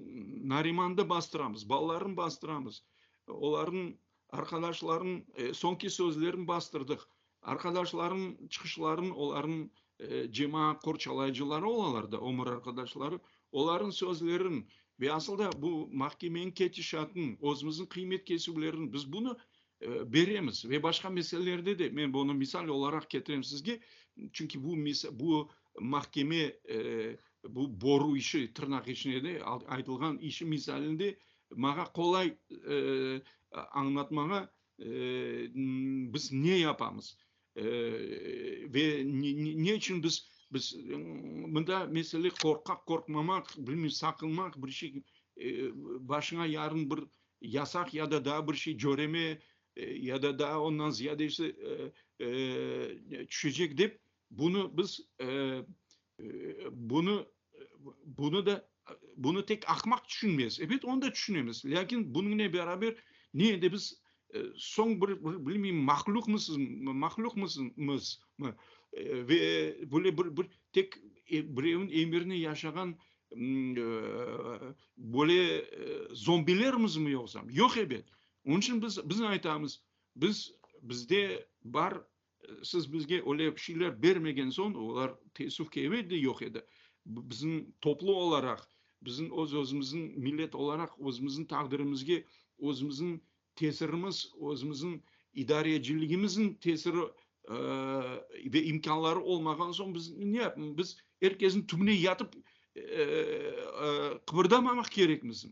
Narimandı bastıramız, balalarnı bastıramız, olarnıñ arqadaşlarınıñ soñki sözlerini bastırdıq, arqadaşlarınıñ çıqışlarını, olarnıñ cemaat qorçalayıcıları olalar da, ömür arqadaşları, olarnıñ sözlerini ve asıl da bu mahkemeniñ ketişatını, özümizniñ qıymet kesüvlerini biz bunı beremiz ve başqa meselelerde de, men bunı misal olaraq ketirem sizge, çünki bu bu mahkeme, bu boru işi, tırnaq içinde de aytılğan işi misalinde maña qolay añlatmağa biz ne yapamız ve ne içün biz, biz mında mesele qorqaq, qorqmamaq, bilmeyim, saqınmaq, bir şey, başıña yarın bir yasaq ya da daa bir şey, cöreme ya da daa ondan ziyadesi tüşecek dep, bunı biz, bunı, bunı da, bunı tek ahmaq tüşünmez. Ebet, onı da tüşünemiz, lâkin bunıñle beraber ne de biz soñ bir, bir bilmeyim, mahlüqmısız, mahlüqmısız mı ve böyle bir, bir tek birevniñ emirine yaşağan Böyle zombilermizmi yoqsa? Yoq ebet. Onıñ içün biz, biz aytamız, biz, bizde bar, siz bizge öyle şeyler bermegen soñ, olar teessüf ki, evel de yoq edi, bizim toplu olaraq, bizim öz-özümizniñ millet olaraq özümizniñ taqdirimizge özümizniñ tesirimiz, özümizniñ idareciligimizniñ tesiri ve imkânları olmağan soñ biz ne biz er kesniñ tübüne yatıp qıbırdamamaq kerekmiz.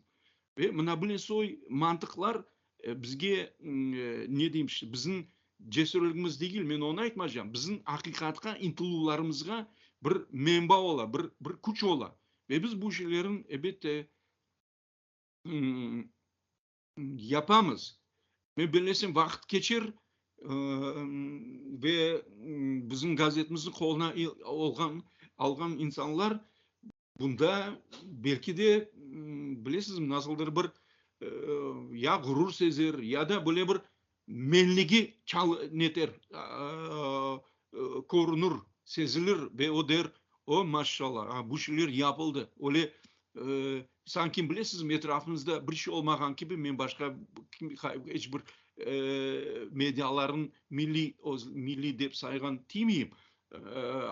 Ve mına böyle soy mantıqlar bizge ne deyim, bizim cesürligimiz degil, men onı aytmaycam, bizim aqiqatqa ıntıluvlarımızğa bir menba ola, bir bir küç ola. Ve biz bu şeylerni, elbette, Yapamız. Men bellesem, vaqıt keçer ve bizim gazetimizni qoluna olğan, alğan insanlar bunda belki de, bilesizmi, nasıldır bir ya ğurur sezer, ya da böyle bir menligi neter, körünir, sezilir ve o der, O, maşşallah, bu şeyler yapıldı. Öyle Sanki, bilesizmi, etrafımızda bir şey olmağan kibi, men başqa iç bir medialarnıñ milliy, öz milliy dep sayğan tiymeyim,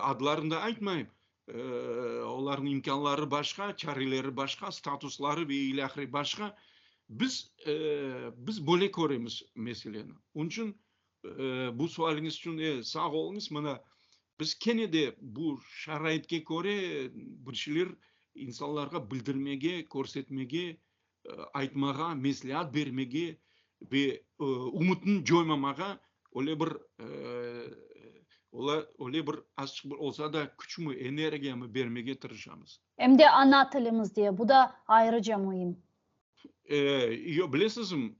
adlarını da aytmayım, olarnıñ imkânları başqa, çareleri başqa, statusları ve ilâhre başqa. Biz, biz böyle köremiz meseleni. Onıñ içün bu sualiñiz içün sağ oluñız. Mına, biz kene de bu şaraitke köre bir şeyler insanlarğa bildirmege, körsetmege, aytmağa, mesleat bermege ve ümütni coymamağa öyle bir, öyle bir azçıq bir olsa da küçmi, energiyamı bermege tırışamız. Em de ana tilimizde, bu da ayrıca müim. Yoq, bilesizmi,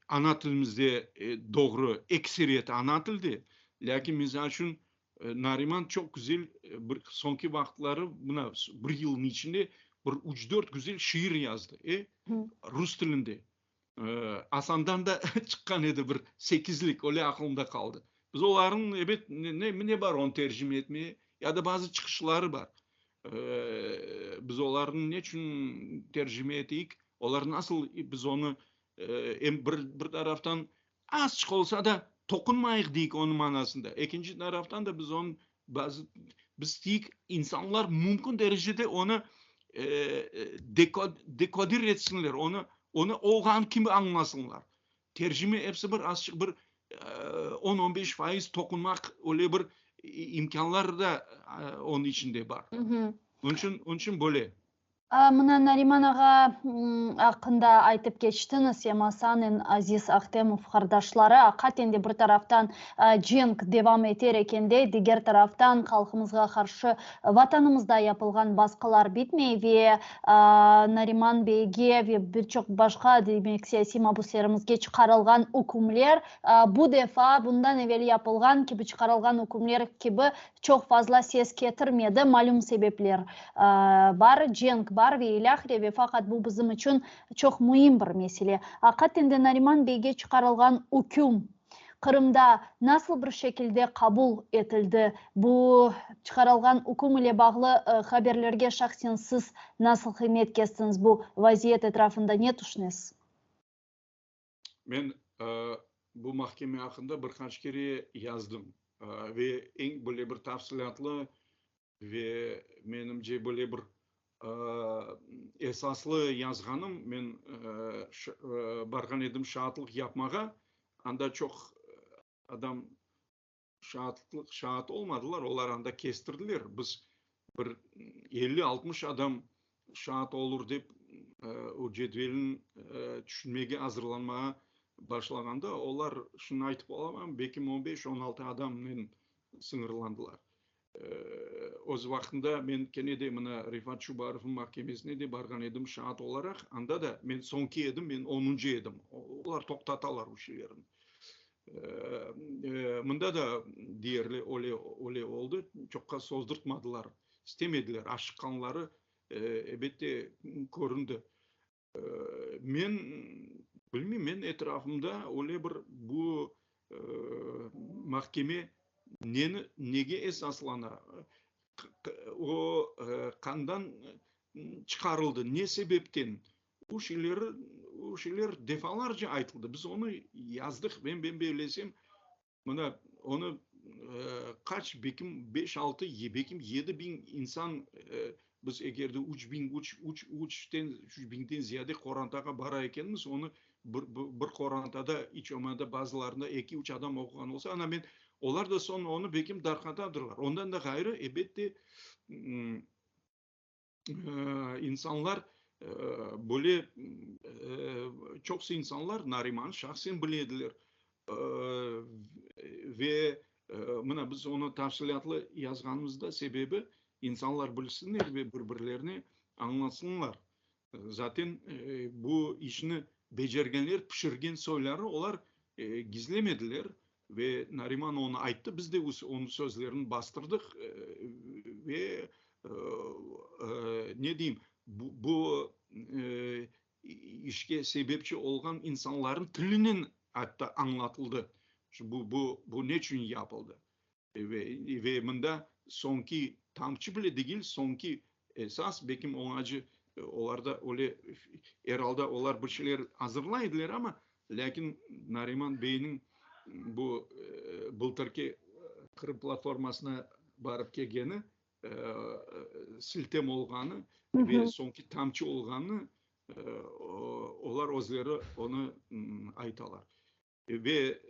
ana tilimizde doğru, ekseriyeti ana tilde, lâkin misal içün Nariman çoq güzel bir soñki vaqıtları, mına bir yılnıñ içinde bir üç-dört güzel şiir yazdı, e, rus tilinde. Asandan da çıqqan edi bir sekizlik, öyle aqılımda qaldı. Biz olarnıñ, ebet, ne, ne bar onı tercime etmeye, ya da bazı çıqışları bar. Biz olarnı ne içün tercime eteyik? Olar nasıl biz onı em bir bir taraftan azçıq olsa da toqunmayıq deyik onıñ manasında. Ekinci taraftan da biz onı bazı biz deyik insanlar mümkün derecede onı dekodir etsinler, onı onı olğanı kibi añlasınlar. Tercime episi bir azçıq bir 10-15% toqunmaq öyle bir imkânlar da onıñ içinde bar. Onıñ içün böyle. Mına Nariman ağa aqqında aytıp keçtiñiz, em Asan, em Aziz Ahtemov qardaşları. Aqiqaten de bir taraftan cenk devam eter ekende, diger taraftan halqımızğa qarşı Vatanımızda yapılğan basqılar bitmey ve Nariman beyge ve bir çoq başqa, demek, siyasiy mabüslerimizge çıqarılğan ükümler bu defa bundan evel yapılğan kibi çıqarılğan ükümler kibi çoq fazla ses ketirmedi, malüm sebepler bar, cenk bar ve ilâhre, ve faqat bu bizim içün çoq müim bir mesele. Aqiqaten de Nariman beyge çıqarılğan üküm Qırımda nasıl bir şekilde qabul etildi? Bu çıqarılğan üküm ile bağlı haberlerge şahsen siz nasıl qıymet kestiñiz? Bu vaziyet etrafında ne tüşünesiz? Men bu mahkeme aqqında bir qaç kere yazdım ve eñ böyle bir tafsilâtlı ve menimce böyle bir esaslı yazğanım, men barğan edim şaatlıq yapmağa, anda çoq adam şaatlıq şaat olmadılar, olar anda kestirdiler, biz bir 50-60 adam şaat olur dep o cedvelni tüşünmege, azırlanmağa başlağanda, olar, şunı aytıp olamam, belkim 15-16 adamnen sıñırlandılar. Öz vaqtında men kene de mına Refat Çubarovnıñ mahkemesine de barğan edim şaat olaraq, anda da men soñki edim, men onuncı edim. Olar toqtatalar o şeylerni. Mında da deyerli öyle, öyle oldı, çoqqa sozdurtmadılar, istemediler, aşıqqanları, elbette, köründi. Men bilmeyim, men etrafımda öyle bir bu mahkeme neni, nege esaslana, o qandan çıqarıldı, ne sebepten, bu şeyler, o şeyler defalarca aytıldı. Biz onı yazdıq, men bellesem, Mına, onı qaç, bekim beş, altı, bekim 7000 insan, biz eger de 3000, üç, üç, üçten, 3000-den ziyade qorantağa bara ekenmiz, onı bir, bir qorantada iç olmağanda bazılarında eki, üç adam oquğan olsa, ana men, olar da soñ onı bekim darqatadırlar. Ondan da ğayrı, ebette, insanlar böyle çoqusı insanlar Nariman şahsen bile ediler. Ve mına biz onı tafsilâtlı yazğanımızda sebebi insanlar bilsinler ve bir-birlerine añlatsınlar. Zaten bu işni becergenler, pişirgen soyları olar gizlemediler ve Nariman onı ayttı, biz de onıñ sözlerini bastırdıq ve ne deyim, bu işke sebepçi olğan insanların tilinen atta añlatıldı, bu bu neçün yapıldı. Ve mında soñki tamçı bile degil, soñki esas, belkim oñacı olarda öyle, er alda olar bir şeyler azırlay ediler amma, lâkin Nariman beyniñ bu bıltırki Qırım platformasına barıp kelgeni, siltem olğanı ve soñki tamçı olğanı, olar özleri onı aytalar. Ve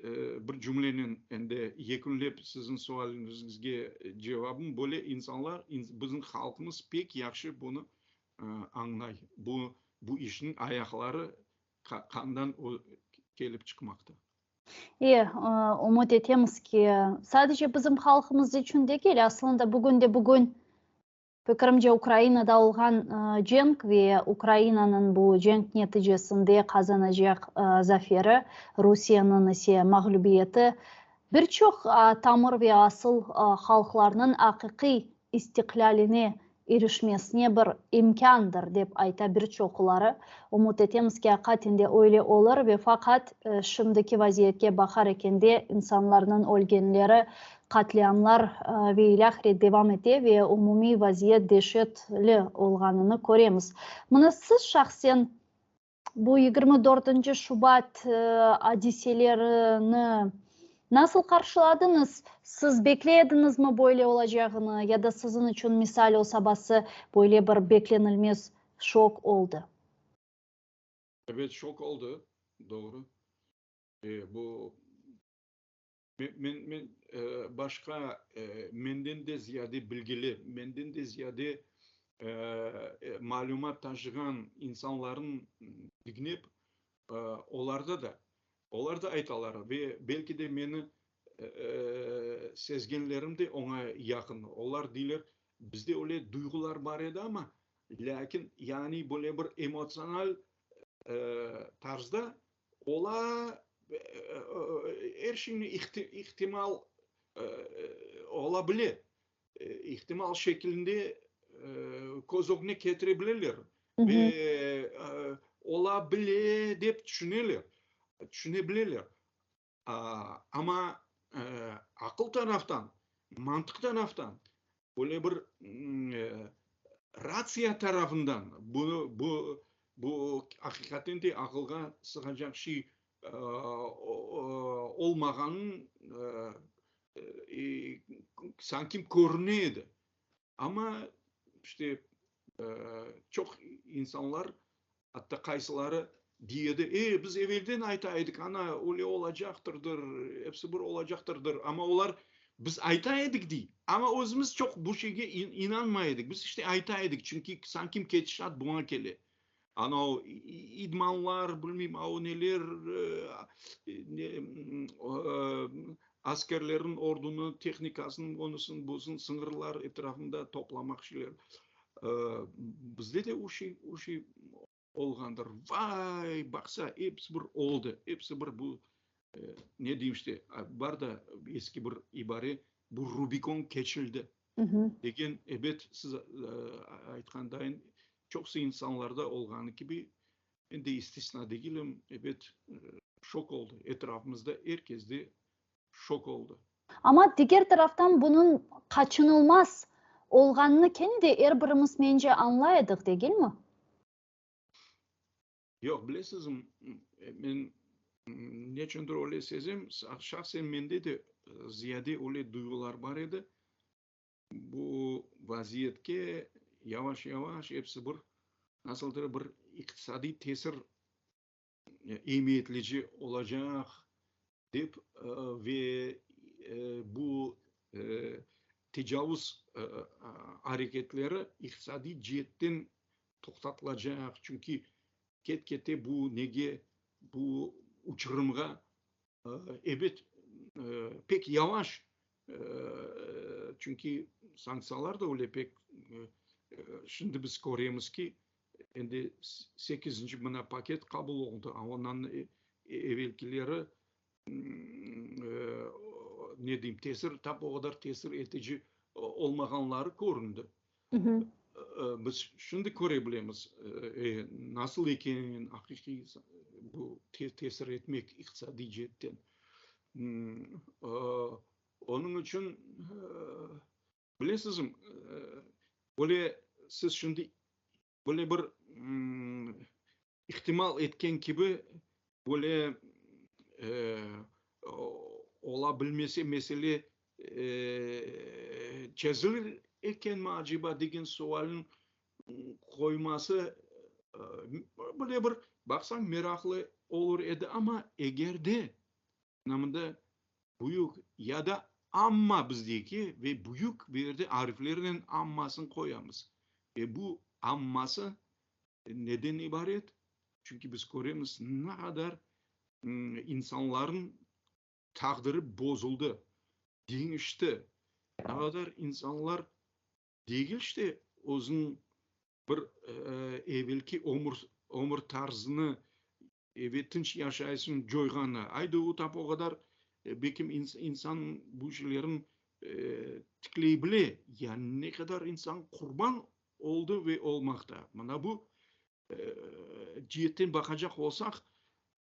bir cümlenen endi yekünlep siziñ sualiñizge cevabım böyle, insanlar, bizim halqımız pek yahşı bunı añlay, bu bu işniñ ayaqları qandan kelip çıqmaqta. E, ümüt etemiz ki, sadece bizim halqımız içün degil, aslında bugün de-bugün Fikirimce, Ukrainada olğan cenk ve Ukrainanıñ bu cenk neticesinde qazanacaq zaferi, Rusiyeniñ ise mağlübiyeti bir çoq tamır ve asıl halqlarnıñ aqiqiy istiqlâline irişmesine bir imkândır, dep ayta bir çoqları. Ümüt etemiz ki, aqiqaten de öyle olur ve faqat şimdiki vaziyetke baqar ekende insanlarnıñ ölgenleri Qatliamlar ve ilâhre devam ete ve umumiy vaziyet deşetli olğanını köremiz. Mına siz şahsen. bu 24 şubat adiselerini nasıl qarşıladıñız? Siz bekley ediñizmi böyle olacağını ya da siziñ içün, misal, o sabası böyle bir beklenilmez şok oldı? Ebet, şok oldı, doğru. Bu men başqa menden de ziyade bilgili, menden de ziyade malümat taşığan insanlarnı diñlep, olarda da, olar da aytalar ve belki de meni sezgenlerim de oña yaqın. Olar deyler, bizde öyle duyğular bar edi amma, lâkin yani böyle bir emotsional tarzda ola, er şeyni ihtimal ola bile, ihtimal şekilinde köz ögüne ketire bileler ve ola bile dep tüşüneler, tüşüne bileler. Amma aqıl taraftan, mantıq taraftan, böyle bir ratsiya tarafından bunı, bu, bu aqiqaten de aqılğa sığacaq şey olmağanın sanki körüne edi. Amma işte çoq insanlar, atta qaysıları dey edi, e, biz evelden ayta edik, ana, öyle olacaqtırdır, episi bir olacaqtırdır. Amma olar, biz ayta edik, dey, amma özümiz çoq bu şeyge inanmay edik. Biz işte ayta edik, çünki sanki ketişat buña kele. Anau idmanlar, bilmeyim, au neler, askerlerniñ, ordunıñ tehnikasınıñ, onusın, busın sıñırlar etrafında toplamaq şeyler. Bizde de o şey, o şey olğandır. Vay, baqsa, episi bir oldı, episi bir bu, ne deyim işte, bar da eski bir ibare, bu Rubikon keçildi degen, ebet, siz aytqandayın, çoqusı insanlarda olğanı kibi, men de istisna degilim, ebet, şok oldı, etrafımızda er kesde şok oldı. Amma diger taraftan bunıñ qaçınılmaz olğanını kene de er birimiz, mence, añlay edik, degilmi? Yoq, bilesizmi, men neçündir öyle sezem, şahsen mende de ziyade öyle duyğular bar edi. Bu vaziyetke yavaş-yavaş episi bir nasıldır bir iqtisadiy tesir emiyetlice olacaq dep ve bu tecavuz areketleri iqtisadiy ceetten toqtatılacaq, çünki ket-kete bu nege, bu uçurımğa, ebet, pek yavaş, çünki sanktsiyalar da öyle pek, şimdi biz köremiz ki, endi sekizinci mına paket qabul oldı, a ondan evelkileri, ne deyim, tesir, tap o qadar tesir etici olmağanları köründi. Biz şimdi köre bilemiz, nasıl eken aqiqiy bu tesir etmek iqtisadiy ceetten. Onıñ içün, bilesizmi, böyle siz şimdi böyle bir ihtimal etken kibi, böyle ola bilmese mesele çezilir ekenmi aceba degen sualniñ qoyması böyle bir, baqsañ, meraqlı olur edi, amma eger de mında büyük ya da amma bizdeki ve büyük bir yerde ariflernen ammasını qoyamız. Ve bu amması neden ibaret? Çünki biz köremiz, ne qadar insanlarnıñ taqdiri bozuldı, deñişti. Ne qadar insanlar degil işte özüniñ bir evelki ömür, ömür tarzını ve tınç yaşayışını coyğanı. Aydı, o tap o qadar belkim insan bu şeylerni tikley bile. Ya ne qadar insan qurban oldı ve olmaqta. Mına bu ciyetten baqacaq olsaq,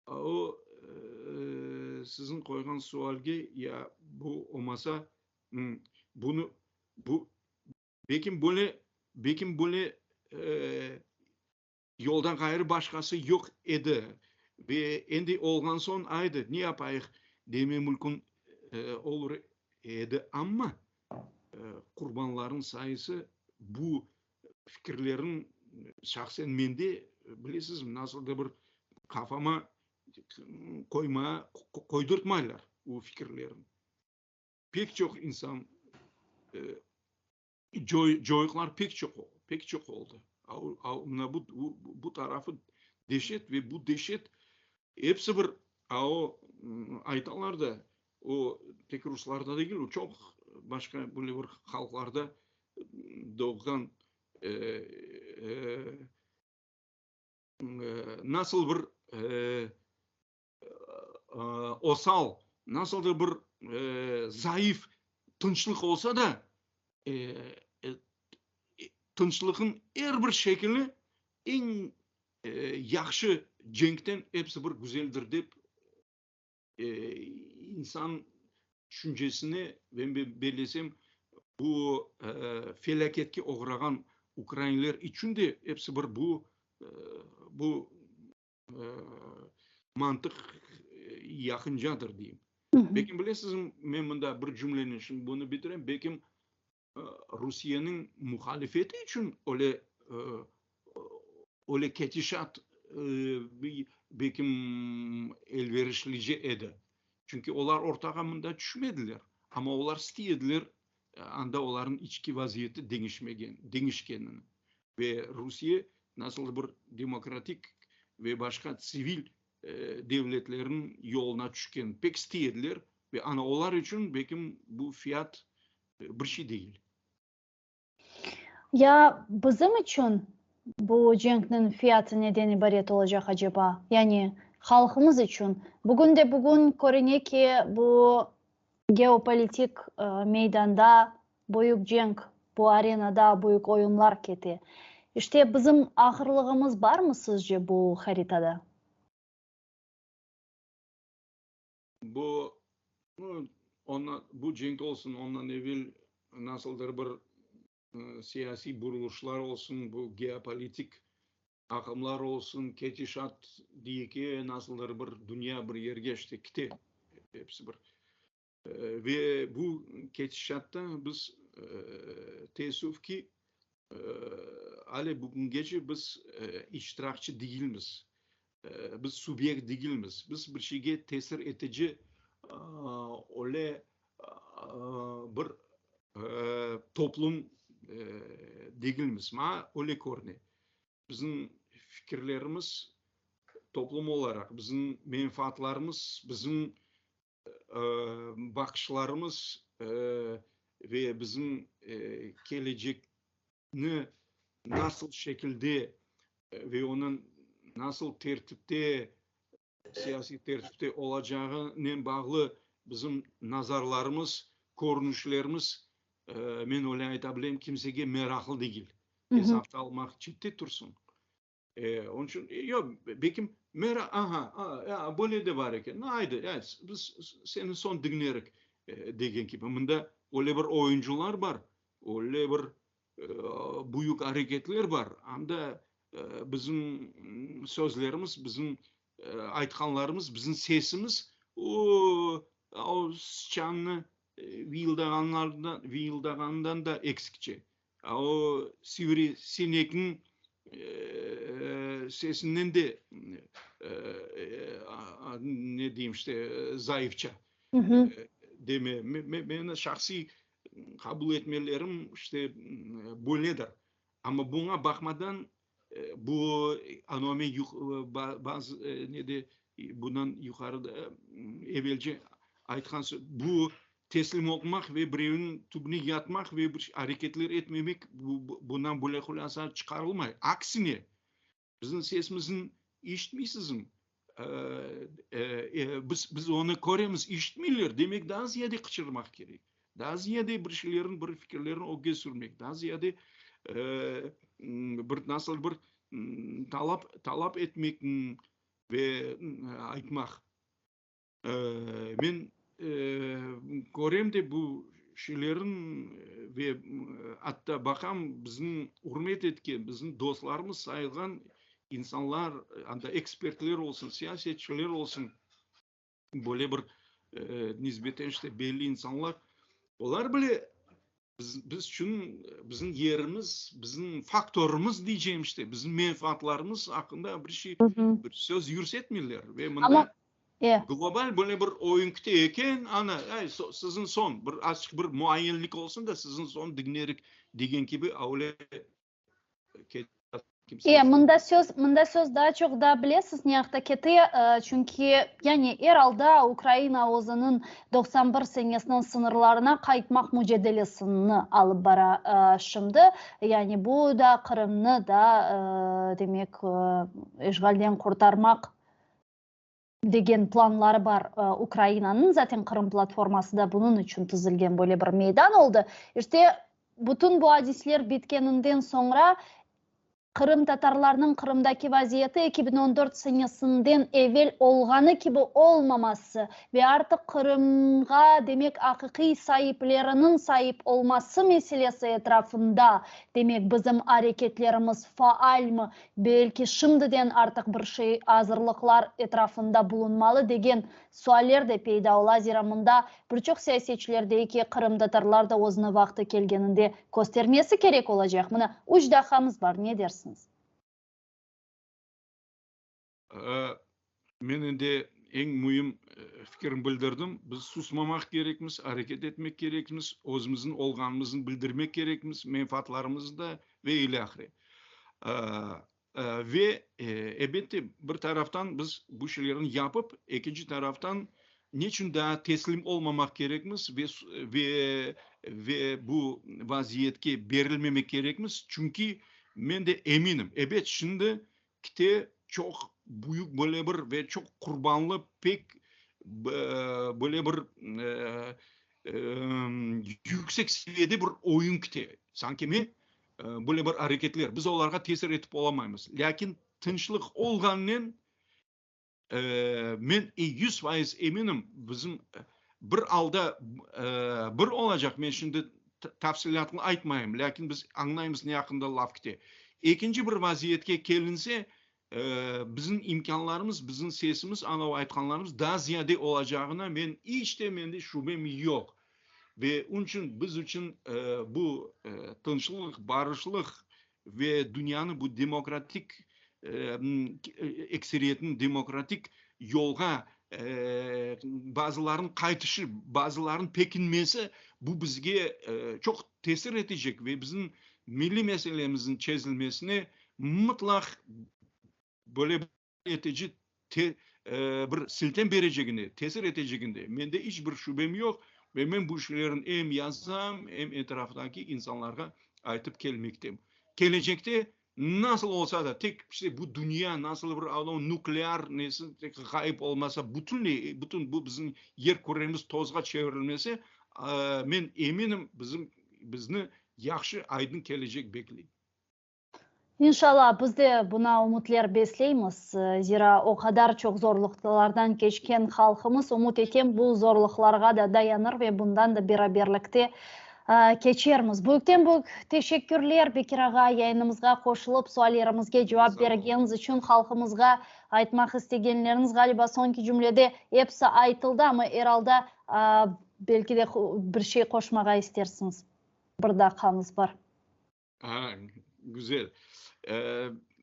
o siziñ qoyğan sualge ya bu olmasa, bunı bu belkim böyle, belkim böyle. Yoldan ğayrı başqası yoq edi ve endi olğan soñ, aydı, ne yapayıq deme mülkün olur edi, amma qurbanlarnıñ sayısı bu fikirlerniñ şahsen mende, bilesizmi, nasıldır bir qafama qoyma, qoydurtmaylar bu fikirlerni. Pek çoq insan Coyuqlar pek çoq, pek çoq oldı. Mına bu, bu tarafı deşet ve bu deşet episi bir, a o aytalar da, o tek ruslarda degil, o çoq başqa böyle bir halqlarda doğğan nasıl bir osal, nasıldır bir zayıf tınçlıq olsa da, tınçlıqnıñ er bir şekili eñ yahşı cenkten episi bir güzeldir dep insan tüşüncesine, men bellesem, bu felâketke oğrağan ukrainler içün de episi bir bu, bu mantıq yaqıncadır deyim. Belkim bilesizmi, men mında bir cümlenen şimdi bunı bitirem, belkim Rusiyeniñ muhalifeti içün öyle öyle ketişat belkim elverişlice edi. Çünki olar ortağa mında tüşmediler, amma olar istey ediler anda olarnıñ içki vaziyeti deñişmegen, deñişkenini ve Rusiye nasıldır bir demokratik ve başqa tsivil devletlerniñ yoluna tüşkenini pek istey ediler ve ana olar içün belkim bu fiyat bir şey degil. Ya bizim içün bu cenkniñ fiyatı neden ibaret olacaq aceba? Yani halqımız içün. Bugün de bugün körüne ki, bu geopolitik meydanda büyük cenk, bu arenada büyük oyunlar kete. İşte, bizim ağırlığımız barmı sizce bu haritada? Bu, bu cenk olsun, ondan evel nasıldır bir siyasiy burulışlar olsun, bu geopolitik aqımlar olsun, ketişat deyike, nasıldır bir dünya bir yerge işte kite, episi bir. Ve bu ketişatta biz, teessüf ki, ale bugüngece biz iştirakçı degilmiz, biz subyekt degilmiz, biz bir şeyge tesir etici öyle bir toplum degilmiz, maña öyle körüne. Bizim fikirlerimiz toplum olaraq, bizim menfaatlarımız, bizim baqışlarımız ve bizim kelecekni nasıl şekilde ve onıñ nasıl tertipte, siyasiy tertipte olacağınen bağlı bizim nazarlarımız, körünişlerimiz, men öyle ayta bilem, kimsege meraqlı degil. Esapta almaq çette tursun. Onıñ içün, yoq, belkim, mera, aha, a, böyle de bar eken, aydı, biz seni soñ diñlerik, degen kibi. Mında öyle bir oyuncılar bar, öyle bir büyük areketler bar, anda bizim sözlerimiz, bizim aytqanlarımız, bizim sesimiz o, o sıçannı vıyıldağanlardan, vıyıldağanından da eksikçe. O sivri sinekniñ sesinden de, ne deyim işte, zayıfça deme. Meni şahsiy qabul etmelerim işte böyledir. Amma buña baqmadan, bu anomi bazı nede bundan yuqarıda evelce aytqan bu Teslim olmaq ve birevniñ tübüne yatmaq ve bir areketler etmemek, bundan böyle hulâsa çıqarılmay. Aksine, bizim sesimizni işitmeysizmi? Biz, biz onı köremiz, işitmeyler, demek, daa ziyade qıçırmaq kerek, daa ziyade bir şeylerni, bir fikirlerni ögge sürmek, daa ziyade bir nasıl bir talap, talap etmek ve aytmaq. Men körem de bu şeylerin ve atta baqam bizim ürmet etken, bizim dostlarımız sayılğan. insanlar, anda ekspertler olsun, siyasetçiler olsun, böyle bir nisbeten işte belli insanlar, olar bile biz, biz içün bizim yerimiz, bizim faktorımız diycem işte, bizim menfaatlarımız aqqında bir şey, bir söz yürsetmeyler. Ve mında global böyle bir oyun kete eken, ana, ay, siziñ soñ, bir azçıq bir muayyenlik olsun da, siziñ soñ diñlerik degen kibi öyle E, mında söz, mında söz daa çoq da bilesiz ne aqta kete, çünki, yani, er alda Ukraina özüniñ 91 senesiniñ sıñırlarına qaytmaq mücadelesini alıp bara şimdi. Yani, bu da Qırımnı da, demek, işğalden qurtarmaq degen planları bar Ukrainanıñ. Zaten Qırım platforması da bunıñ içün tizilgen böyle bir meydan oldı. İşte, bütün bu adisler bitkeninden soñra qırımtatarlarnıñ Qırımdaki vaziyeti 2014 senesinden evel olğanı kibi olmaması ve artıq Qırımğa, demek, aqiqiy saipleriniñ saip olması meselesi etrafında, demek, bizim areketlerimiz faalmi, Belki şimdiden artıq bir şey azırlıqlar etrafında bulunmalı degen sualler de peyda ola, zira mında bir çoq siyasetçiler dey ki, qırımtatarlar da özüni vaqtı kelgeninde köstermesi kerek olacaq. Mına, üç daqqamız bar, ne dersiñiz? Men endi eñ müim fikirim bildirdim. Biz susmamaq kerekmiz, areket etmek kerekmiz, özümizniñ olğanımıznı bildirmek kerekmiz, menfaatlarımıznı da ve ilâhre. Ve, elbette, bir taraftan biz bu şeylerni yapıp, ekinci taraftan neçün daa teslim olmamaq kerekmiz ve ve ve bu vaziyetke berilmemek kerekmiz, çünki men de eminim, ebet, şimdi Kite çoq büyük böyle bir ve çoq qurbanlı pek böyle bir yüksek seviyede bir oyun kite. Sanki men böyle bir areketler, biz olarğa tesir etip olamaymız. Lâkin tınçlıq olğanınen men 100% eminim, bizim bir alda bir olacaq, men şimdi tafsilâtlı aytmayım, lâkin biz añlaymız ne aqqında laf kete. Ekinci bir vaziyetke kelinse, bizim imkânlarımız, bizim sesimiz, anavı aytqanlarımız daa ziyade olacağına men iç te mende şübem yoq. Ve onıñ içün biz içün bu tınçlıq, barışlıq ve dünyanı bu demokratik ekseriyetniñ demokratik yolğa bazılarınıñ qaytışı, bazılarınıñ pekinmesi bu bizge çoq tesir etecek ve bizim milliy meselemizniñ çezilmesine mıtlaq böyle etici bir siltem berecegine, tesir eteceginde mende iç bir şübem yoq ve men bu şeylerni em yazam, em etraftaki insanlarğa aytıp kelmektem. Kelecekte nasıl olsa da, tek işte bu dünya nasıl bir anavı nuklear nesi tek ğayıp olmasa, bütünley, bütün bu bizim yer küremiz tozğa çevirilmese, men eminim, bizim, bizni yahşı, aydın kelecek bekley. İnşallah, biz de buna ümütler besleymiz, zira o qadar çoq zorluqlardan keçken halqımız, ümüt etem, bu zorluqlarğa da dayanır ve bundan da beraberlikte keçermiz. Büyükten-büyük teşekkürler, Bekir ağa, yayınımızğa qoşulıp, suallerimizge cevap bergeniñiz içün, halqımızğa aytmaq istegenleriñiz, ğaliba, soñki cümlede episi aytıldı, amma er alda, belki de, bir şey qoşmağa istersiñiz. Bir daqqañız bar. Aa, güzel.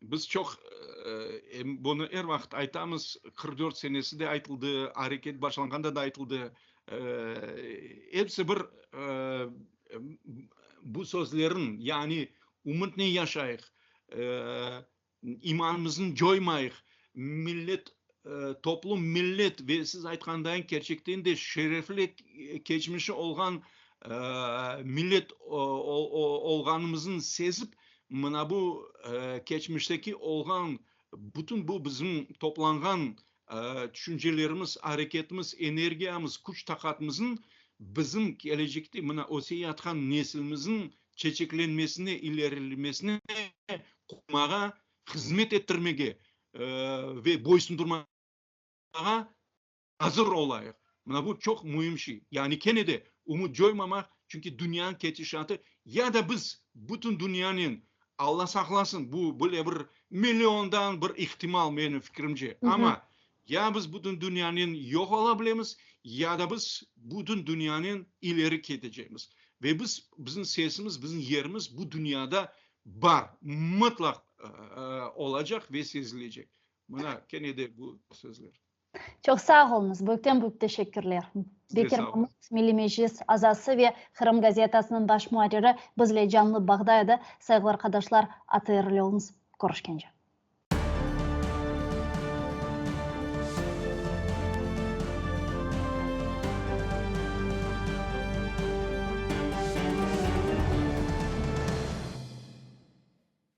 Biz çoq bunı er vaqıt aytamız, 44 senesi de aytıldı, areket başlanğanda da aytıldı. Episi bir bu sözlerin, yani ümütnen yaşayıq, imanımıznı coymayıq, millet, toplum, millet ve siz aytqandayın kerçekten de şerefli keçmişi olğan millet olğanımıznı sezip, mına bu keçmişteki olğan bütün bu bizim toplanğan tüşüncelerimiz, areketimiz, energiyamız, küç-taqatımıznı bizim kelecekte mına öseyatqan nesilimizniñ çeçeklenmesine, ilerilemesine qoymağa, hızmet ettirmege ve boysundurmağa azır olayıq. Mına bu çoq müim şey. Yani kene de ümüt coymamaq, çünki dünyanıñ ketişatı ya da biz bütün dünyanen. Alla saqlasın, bu böyle bir milliondan bir ihtimal menim fikrimce. Amma ya biz bütün dünyanen yoq ola bilemiz, ya da biz bütün dünyanen ileri ketecekmiz. Ve biz, bizim sesimiz, bizim yerimiz bu dünyada bar, mıtlaq olacaq ve sezilecek. Mına, kene de bu sözler. Çoq sağ oluñız, büyükten büyük teşekkürler. Bekir Mamut, Milliy Meclis azası ve Qırım gazetasınıñ baş muarriri bizle canlı bağda edi. Sayğılı arqadaşlar, ATRli oluñız, körüşkence.